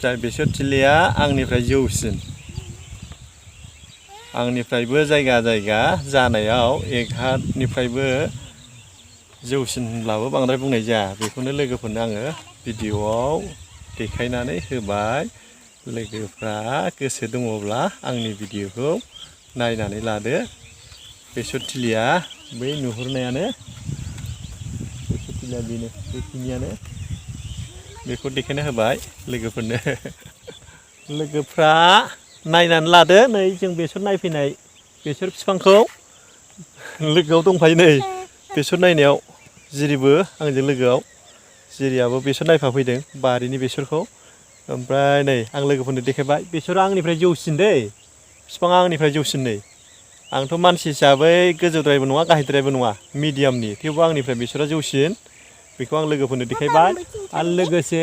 जाय बेसर थिलिया आंनिफ्राय जौसिन आंनिफ्रायबो जायगा जायगा जानायाव 1 हातनिफ्रायबो जौसिन होनब्लाबो बांद्राय बुंनाय जाया बेखौनो लोगोफोरनो आङो भिडिअआव देखायनानै होबाय लोगोफ्रा गोसो दङब्ला आंनि भिडिअखौ नायनानै लादो बेसर थिलिया बै नुहुरनायानो बेसर थिलिया बेनो बेखिनियानो बेखौ देखायना होबाय लोगोफोरनो लोगोफ्रा नायनानै लादो नै जों बेसर नायफैनाय बेसर बिफांखौ लोगोआव दंफायो नै बेसर नायनायाव जिरिबो आंजों लोगोआव जिरियाबो बेसर नायफाफैदों बारिनि बेसरखौ ओमफ्राय नै आं लोगोफोरनो देखायबाय बेसरा आंनिफ्राय जौसिन दै बिफाङा आंनिफ्राय जौसिन नै आंथ' मानसि हिसाबै गोजौद्रायबो नङा गाहायद्रायबो नङा मिडियामनि थेवबो आंनिफ्राय बेसरा जौसिन बेखौ आं लोगोफोरनो देखायबाय आरो लोगोसे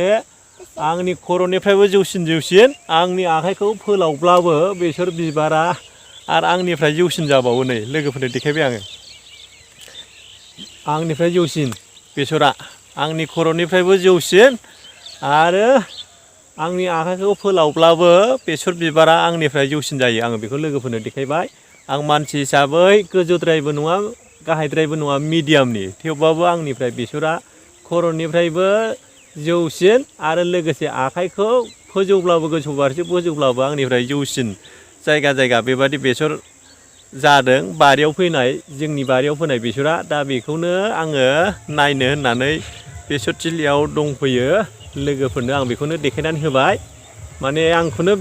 आंनि खर'निफ्रायबो जौसिन आंनि आखाइखौ फोलावब्लाबो बेसर बिबारा आरो आंनिफ्राय जौसिन जाबावो नै लोगोफोरनो देखायबाय आङो आंनिफ्राय जौसिन बेसरा आंनि खर'निफ्रायबो जौसिन आरो आंनि आखाइखौ फोलावब्लाबो बेसर बिबारा आंनिफ्राय जौसिन जायो आङो बेखौ लोगोफोरनो देखायबाय आं मानसि हिसाबै गोजौद्रायबो नङा गाहायद्रायबो नङा मिडियामनि थेवबाबो आंनिफ्राय बेसरा खर'निफ्रायबो जौसिन आरो लोगोसे आखाइखौ फोजौब्लाबो गोजौ फारसे फोजौब्लाबो आंनिफ्राय जौसिन जायगा जायगा बेबादि बेसर जादों बारियाव फैनाय जोंनि बारियाव फोनाय बेसरा दा बेखौनो आङो नायनो होननानै बेसर थिलियाव दंफैयो लोगोफोरनो आं बेखौनो देखायनानै होबाय माने आंखौनो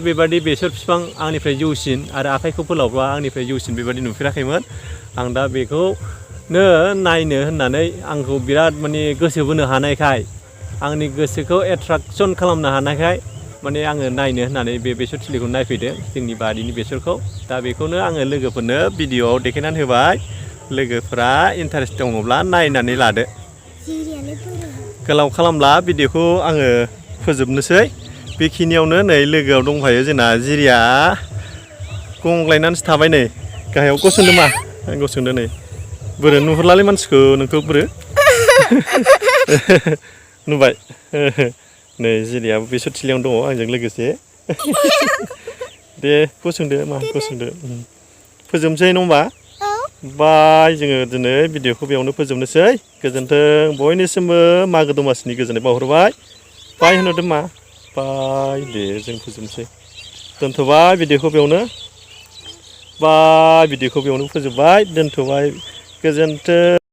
बेबादि बेसर बिफां आंनिफ्राय जौसिन आरो आखाइखौ फोलावब्ला आंनिफ्राय जौसिन बेबादि नुफेराखैमोन आं दा बेखौनो नायनो होननानै आंखौ बिराद माने गोसो बोनो हानायखाय आंनि गोसोखौ एट्राकसन खालामनो हानायखाय माने आङो नायनो होननानै बे बेसर थिलिखौ नायफैदों जोंनि बारिनि बेसरखौ दा बेखौनो आङो लोगोफोरनो भिडिअआव देखायनानै होबाय लोगोफ्रा इन्टारेस्ट दङब्ला नायनानै लादो गोलाव खालामला भिडिअखौ आङो फोजोबनोसै बेखिनियावनो नै लोगोआव दंफायो जोंना जिरिया गंग्लायनानैसो थाबाय नै गाहायाव गसंदो मा गसंदो नै बोरो नुहुरलालै मानसिखौ नोंखौ बोरो नुबाय नै जिरियाबो बेसर थिलियावनो दङ आंजों लोगोसे दे गसंदो मा गसंदो फोजोबनोसै नङा होमबा बाय जोङो दिनै भिडिअखौ बेयावनो फोजोबनोसै गोजोन्थों बयनिसिमबो मागो दमासिनि गोजोननाय बावहरबाय बाय होनहरदो मा बाय दे जों फोजोबनोसै दोनथ'बाय भिडिअखौ बेयावनो बाय भिडिअखौ बेयावनो फोजोबबाय दोनथ'बाय गोजोन्थों।